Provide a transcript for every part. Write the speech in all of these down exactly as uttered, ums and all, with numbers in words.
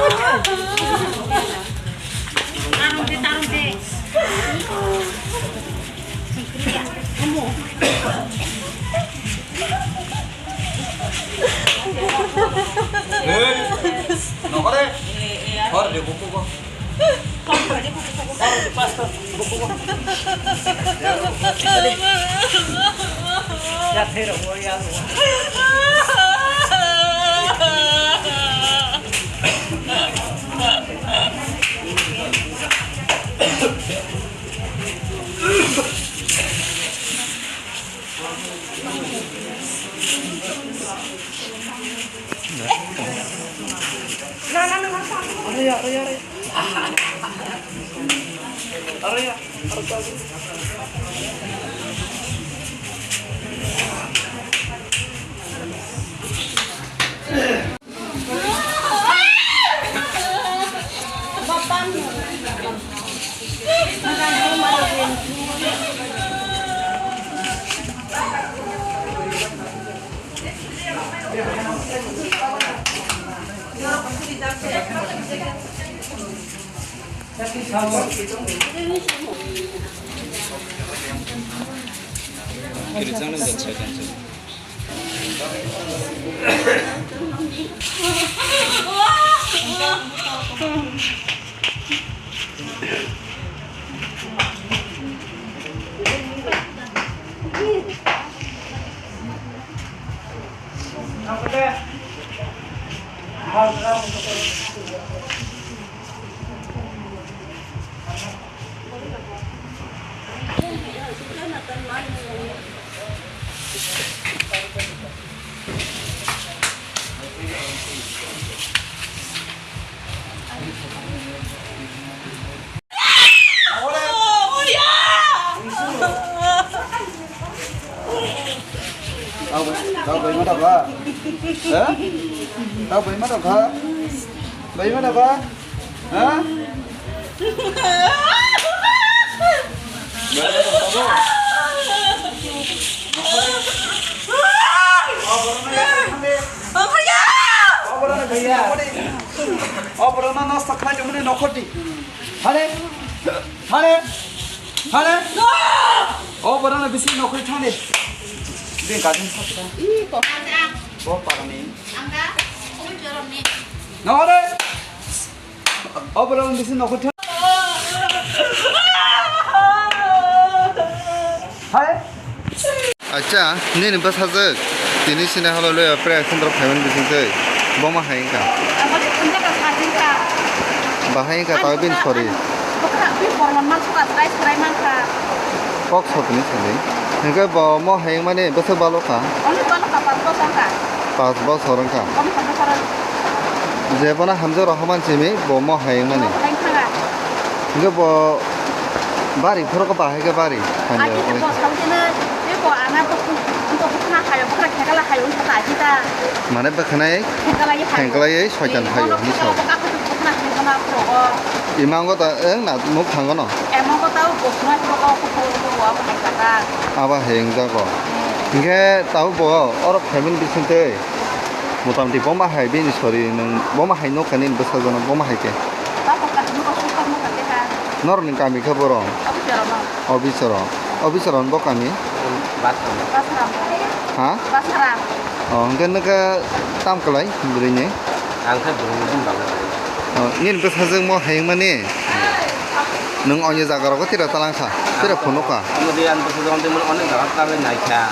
Hey, nokore. Hor de buku ko. Tao bai ma tao kha? Ha? Tao bai ma tao kha? Bai ma tao kha? Ha? Bai ma tao kha? O borok no nosto khlai tongmani nokhordi. Hane? Hane? Hane? O borok no bisi nokhordi thani. Bini cousin sakha. Bo parani. No hore. O borok no bisi nokhordi. Hai. Acha, nini bwsajwk tini sini holo loya pre center phaimani bising twi. Bo ma hai wngkha? Abo de phone ka sajin ka. Bahai wngkha tawi bini sori. Bokha bi borman man suka sai surai man ka. Kok sotini sini. Hingke bo mo hai wngmani bwswk balo ka. Oni balo ka pas bosor ka. Pas bosor wngkha. Oni pas bosor. Je bono hamjak rohorman simi bo mo hai wngmani. Mo hai wngkha. Hingke bo bari phuru ko bahai ke bari. Hamya. Ati ko saudena, te ko ana to, to khna hayo, khna khekala hayo, ta kita. Mane bwkhanai khekala ye hayo. Khekala ye soitan hayo, ni sao. Khna khekala ko. Imango ta, eng na, muk thango no. Emango ta, bo khna ko ko ko ko ko ko ko ko. Aba heng jago. Hingke tau bo, oro phaimani bising tei. Motamti boma hai bini sori nung boma hai nokha nini bwsajwk no boma hai khe. Norok ni kami khe borok? Obisoro. Obisoro ni bo kami? Ha? O, hwnkhe nokha tam kwlai bwrwi ni? Ang khe bwrwi ni bini bagwi. O, nini bwsajwk mo hai wngmani? Nwng onyo jaga rogo tira talangsa, tira phunukha. Omo di ani bwsajwk onek jaga talai naikha.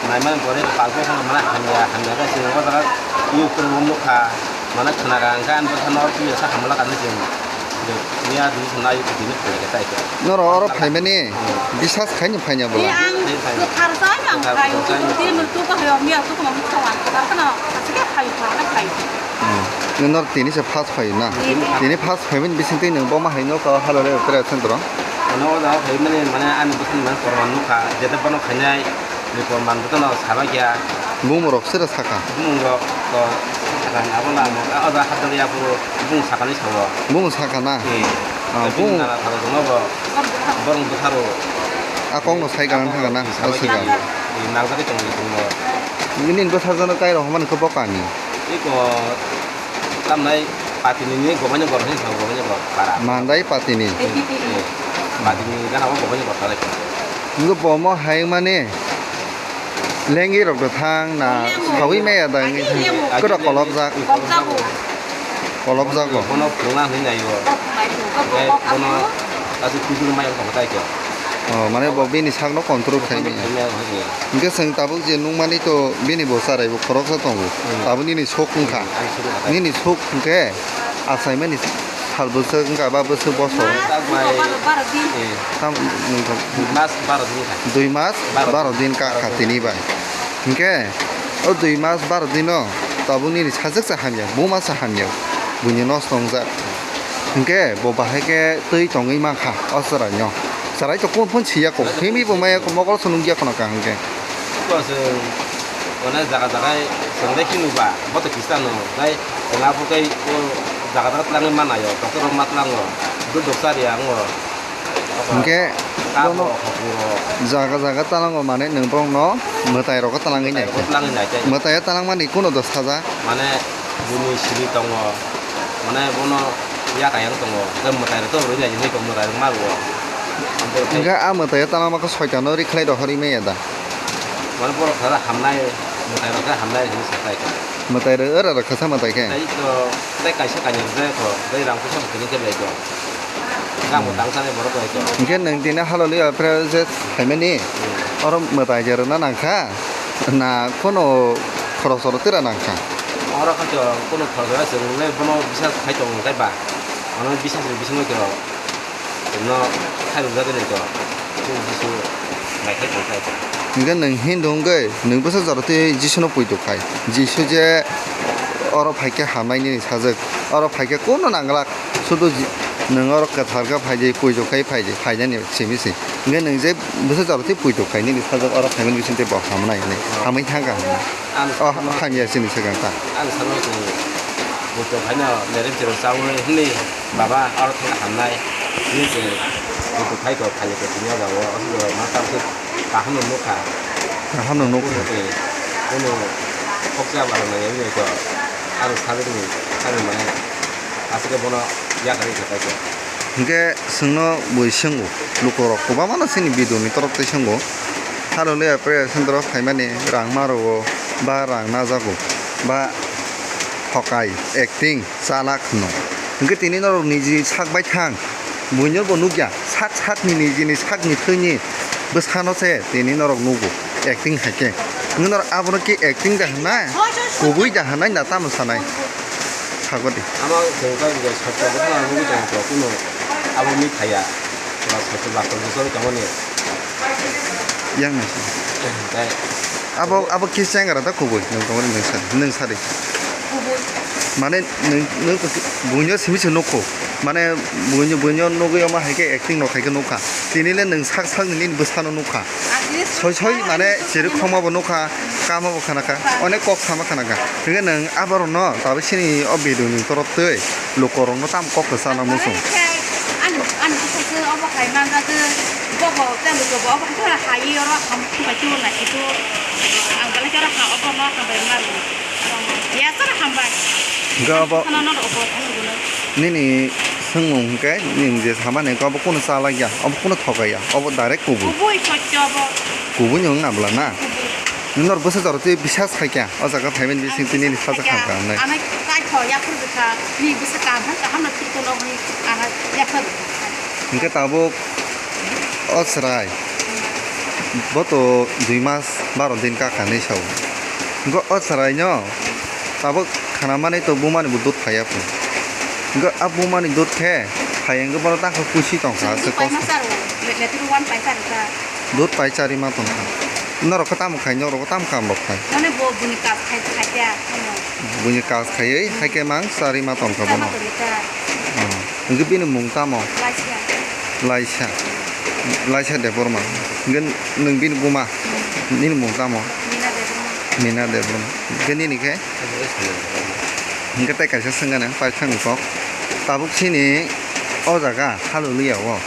Naimani pore palpokha mane hamya, hamya khe chwng o jaga YouTube o nukha, mane khnaga hwnkhe ani bwsano twi asa hamla kanwi chwng miya dui khna YouTube ni khwlai khe tai khe. Norok oro phaimani bisas khaini phaina bwla? Ang kwthar sai ang phai, YouTube ni twi mung tu ko hayo miya tu ko mung thang ang kwthar khna asike phai phai phai. Hmm. Nor tini se first phai na? Tini. Tini first phaimani bising twi nwng bo ma hai nokha halo le tere center o? Ano o jaga phaimani mane ani bwswk ni mane korma nukha, jete bono khainai ni korma bwtano sabai kya. Bumung rok sira saka? Bumung rok to sakani abo na amo, o jaga hapjagya phuru bumung sakani sao. Bumung saka na? Hmm. Ah, bini bumung nana thalo tongma bo. Borok bwsaro. A kok no sai ganang thang na? Sabai kya. Nang jagwi tongwi tongmo. Nini bwsajwk no kai rok hwnmani khe bo kami? Iko tamnai Patini ni gobanya gor hin sa gobanya gor para. Mandai patini. Eh, patini gana o gobanya gor tare. Nunggu bomo hai mani lengi rok do thang na sawi me ya da ngi thang. Kodo kolok jak. Kolok jago. Bono phunga hin nai o. Eh, bono asi kudu mai ko tai ko. Oh, mane bo bini sakno control khai manya. Khai manya, khai manya. Hingke chwng tabuk je nukmani to bini bo charai bo khoroksa tongo. Hmm. Tabuk nini sok wngkha. Hmm, ani sok wngkha. Nini sok hingke achaimani sal bwswk wngkha ba bwswk bosor. Mas, baro din. Eh. Tam, wngkha. Dui mas baro din kha. Dui mas baro din. Baro din ka kha tini bai. Hingke o dui mas baro dino tabuk nini sajwk sa hamya, buma sa hamya, buini nosto wngjak. Hingke bo bahai khe twi tongwi mankha o chwraino. Chwrai to kung phun siya kok, himi bo maya kok, mokol se nukya kheno kaham khe. Bo se, mane jaga jaga chwng dai kheno ba, bo to Khristiano, dai chwng abo tei o jaga jaga twlangwi manayo, doctor rok ma tlango, duk dok chariya wngo. Hingke bono jaga jaga tlango mane nwng borokno mwtai rok twlangwi nai khe. Mwtai twlangwi nai khe. Mwtai twlangmani kuno do sajak. Mane buni simi tongo, mane bono yak ayang tongo, hwnkhe mwtai rok to rwui nai hinwi tongo, mwtai rok ma rwo. Hingke a mwtai twlangma khe soitano ri khlai rohorwi manya da. Mane borok sajak hamnai, mwtai rok khe hamnai hinwi sakai. Mwtai rok ora rok khasa mwtai khe. Tei to, tei kaisa kainwi rwjak kho, tei rang puisa bo kwrwi khe belai kho. Rang bo tang sanai borok belai kho. Hingke nwng tini Hallelujah prayer je phaimani, hmm, oro mwtai je rwna nangkha, na kheno khoroksa rok tera nangkha? Oro khe to kheno khoroksa rok se nwng le bono bisas khai tongo khe ba, ano bisas ni bisingo khe rok. Chwngno khairokjagwi nai to, chwng Jisu naikhai tongkha. Hingke nwng Hindu hwnkhe nwng bwsa jora twi Jisuno puitu khai. Jisu je oro phaikhe hamnai nini sajwk. Oro phaikhe kunu nangwlak. Sudu ji-, nwng oro kwthar khe phaidi, puitu khai phaidi, phainani simi se. Hingke nwng je bwsa jora twi puitu khai nini sajwk oro phaimani bisingtwi bo hamnai hinwi. Hamwi thangkha hinwi. Ang oh, sakno, hamya chini swkang ta. Ang sakno chwng buchung haino lerem cherem chawi hwnwi, "Baba, oro thangna hamnai," hwnwi chwng buchung hai kok khaini kok tini o jaga o, o jaga o ma tang khe kaham no nukha. Kaham no nukha. Kunu twi, kunu khoksa barang nai wngwi kok, ang sajwkni, sajwk mane aswk khe bono yakarwi khe paikha. Hingke chwngno bui swngo, lukurok kwbangmano chini video ni torok tei swngo. Hallelujah prayer center o phaimani rang ma rwo, ba rang najago, ba hokai, acting, chalak hwno. Hingke tini norok niji sak bai thang, buino bo nukya, sak sak ni niji ni sak ni thwi ni bwsano se tini norok nugo, acting hai khe. Hingke norok abono khe acting da hwnna, kubui da hwnna na tamo sanai? Sagodi. Ama chwng khe je sotto bwkhano nugwi tongo, kuno abo mi thaya. Pura sotto bakto bwswk tongmani. Yang nai. Tei abo, abo kisa yang rada kubui, nwng tongmani nwng sari, nwng sari. Kubui. Mane nwng, nwng buino simi se nukho. Mane buino, buino nugwi omo hai khe acting rok hai khe nukha. Tini le nwng sak sak ni nini bwsano nukha. Soi soi mane chiri khoma bo nukha, kama bo khana kha, onek kok sama khana kha. Hingke nwng aborok no tabuk sini o video ni torop twi lukorok no tam kok kwchana muchung. Ani, ani bwsai khe obo hai manjagwi, bobo tei luko bo obo hai khe hai oro ham thumbai twi nai khe tu. Ang belai khe oro ha obo no hambai ma rw. Ya chara hambai. Hingke obo. Khana no obo thang rw. Nini swngmung hingke nini je samani hingke obo kunu chalak ya, obo kunu thokai ya, obo direct kubui. Kubui sotto obo. Kubui ni wngna bwla na? Kubui. Nini norok bwsa jora twi bisas khai kha, o jaga phaimani bising twi nini sajak kha kha nai. Ano kaitho yaphur bwkha, ni bwsa kaham kaham no thik tono hwnwi ano yaphur bwkha. Hingke tabuk o chwrai, bo to dui mas baro din kaka hinwi sao. Hingke o chwraino tabuk khanamani to bumani bo dud phaiya pho. Hingke a bumani dud khe phai hingke bono takha kusi tongkha, aswk kosto. Dud pai chari ma tongkha. Norok khe tamo khai, norok khe tamo kaam rok khai. Mane bo buni kaam khai, khai ya, khai ya. Buni kaam khaiwi, hai khe mang chari ma tongkha bono. Chari ma tongkha. Oh. Hingke bini mung tamo? Laisa. Laisa. Laisa Debbarma. Hingke nwng bini buma? Hmm. Nini mung tamo? Mina Debbarma. Mina Debbarma. Hingke nini khe? Hingke tei kaisa swngani, paithakni kok. Tabuk sini o jaga Hallelujah o.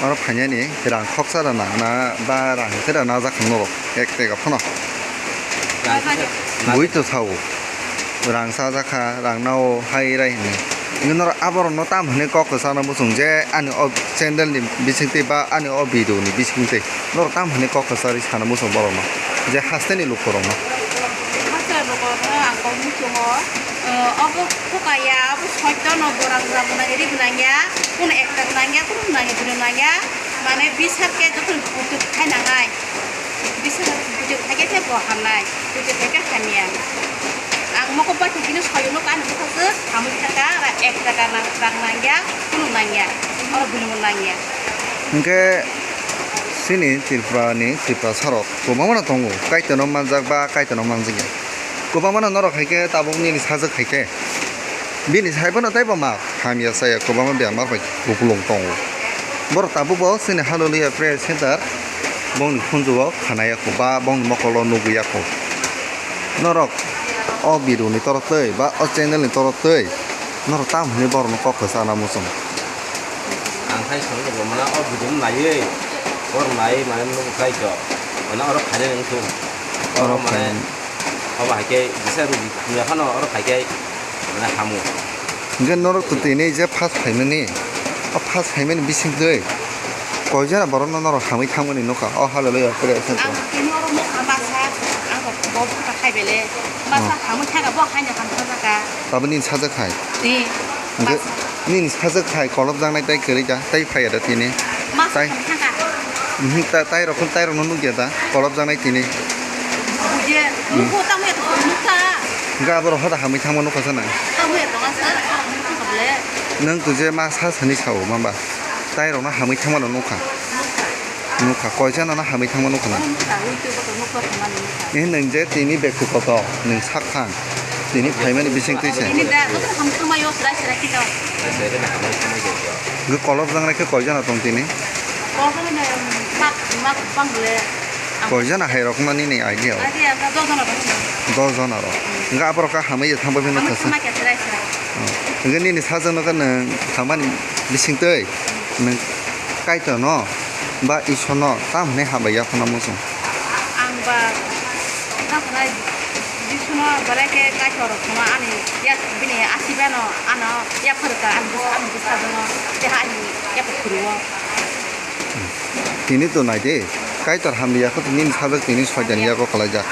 Oro phainani rang khoksa rwna na ba rang se rwna jak norok ek tega phano. Bui to sao. Rang chajak kha, rang nao hai rai hinwi. Hinwi norok aborokno tam hinwi kok kwchana muchung je ani o channel ni bisingtwi ba ani o video ni bisingtwi norok tam hinwi kok kwcharwi sana muchung borokno je hasteni lukurokno. Hasteni lukurokno ang kok muchungo, eh, obo thukaya, obo soitwno borang rwna ri gwnangya, kunu ekta gwnangya, kunu gwnangya, bwrwi gwnangya, mane bisar khe joto buchuk khai nangnai. Bising buchuk khaikhe khe bo hamnai, buchuk khaikhe hamya. Ang mokol bai thwngkhe soyungo ani bwkhaswk hamwi thangkha, ek jaga nang-, rang nangya, phunuk nangya, oro buino nangya. Hwnkhe chini Tripura ni Tiprasa rok kwbangma no tongo, Kaitorno manjak ba Kaitorno manjakya. Kwbangma no norok hai khe tabuk nini sajwk hai khe. Bini saibo no teibo ma hamya saya kwbangma bemar bai kupulung tongo. Borok tabuk bo chini Hallelujah Prayer Center bongni khunju o khana ya kho ba bongni mokol o nugwi ya kho. Norok o video ni toro twi ba o channel ni toro twi norok tam hinwi borok no kok kwchana muchung. Ang khai song rwmana o video no naiwi borok naiwi mane nugwi khai kho. Mane oro khainai wngthung. Oro Oro mane khai- Obo hai khe bisa rugi hamya phano oro phai khe mane hamu. Hingke norok to tini je first phaimani, o first phaimani bisingtwi koijana borokno norok hamwi thangmani nukha o Hallelujah Prayer Center o? Ang tini oro nukha masa, ang kok bo bwkha khai bele, masa hamwi thangkha bo haino hamkha jaka. Taboni sajak hai? Ni. Hingke masa. Nini sajak hai kolopjaknai tei kwrwi da, tei phaiya da tini? Masa Tai- hamkha. Mhm, ta-, tairok, tairokno nukya da, kolopjaknai tini. Buji, nukho, tamo ya to nukha. Hingke aborok hoda hamwi thangma nukha sana. Tamo ya to asa, nukha bole. Nwng to je ma sa sani sao, mamba? Tairokno hamwi thangmano nukha. Nukha, koijano no hamwi thangma nukha na? Nukha, ui twi boto nukha, thangmani nukha. Nini nwng je tini bekti koto, nwng sak thang. Tini phaimani bising twi se. Tini da, joto hamkha mayo, srai srai kito. Hingke kolopjaknai khe koijano tong tini? Kolopjaknai mak, mak bang bole. Koijana hai rok mani ni idea o? Idea ka dos jona rok. Dos jona rok. Hingke aborok ka hamwi ya thangbai phano Hamwi kasa. Thangma khe srai srai. Oh. Hingke nini sajwk no khe nwng thangmani bising twi nwng Kaitor no ba Isor no tam hinwi hambai ya phano muchung? Ang ba tamo khe Jisu no belai khe Kaitor rok thangma ani yak bini asiba no ano yak phwrwkha ani bwsa-, ani bwsajwk no tei ani yak phwrwio. Tini to nai di, Kaitor hamya khe nini sajwk tini Soitan yago kalaijak.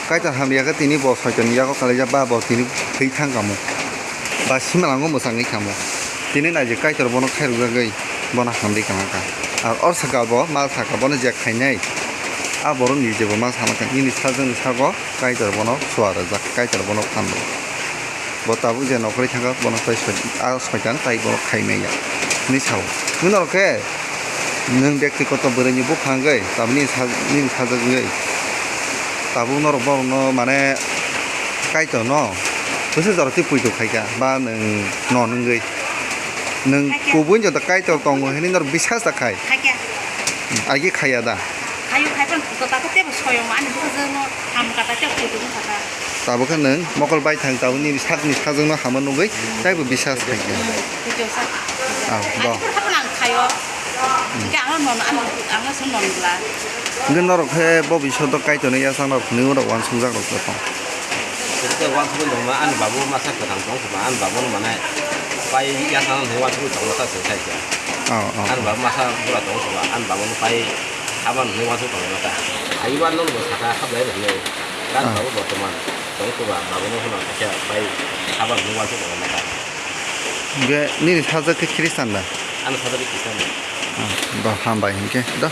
Kaitor hamya khe tini bo Soitan yago kalaijak ba bo tini thwi thang kamo. Ba simalango mwchangwi kamo. Tini nai di Kaitor bono khairokjagwi bono hamri kana kha. Ar or sakal bo ma sakha bono je khainai. A borok ni je bo ma sana kha nini sajwk ni sago Kaitor bono suarajak, Kaitor bono phanrwk. Bo tabuk je nokhorwi thangkha, bono tei soi-, a soitan tai bono khai manya hinwi sao. Hwnwi norok khe nwng bekti koto bwrwini buphang wngwi tabuk nini sa-, nini sajwk wngwi tabuk norok borokno mane Kaitorno bwswk jora twi puitu khaikha ba nwng non wngwi nwng kubui joto Kaitor tongo hinwi norok bisas ta khai. Khaikha. Agi khaiya da? Khayo, khai phano phuto, tabuk teibo soyongo ani bwsajwkno hamkha ta, tei phuto wngkha ta. Tabuk khe nwng mokol bai thang, tabuk nini sakni sajwkno hama nugwi taibo bisas khai khe. Hmm, phuto sak. Ah, ani bo. Phano ang khayo. Hingke ano non, ano, ano se non bwla. Hingke norok khe bo bisodo Kaitorni yachang rok hwnwi norok uansukjak rok tong. Hingke uansugwi tongma ani babu masa kwthang tong khe ba ani babu no mane pai yachang rok hwnwi uansugwi tongma ta se khai khe. Oh, oh, Ani oh. Babu masa bura tong khe ba ani babu no pai Haban hwnwi uansuk tongma ta. Aibar no bo saka hablai rwnai. Gan Ah. Babu bortoman tong khe ba babu no hwnwi khe pai haban hwnwi uansuk tongma ta. Hingke nini sajwk khe Khristan da? Ano sajwk khe Khristan da. Ah, ba hambai hingke da.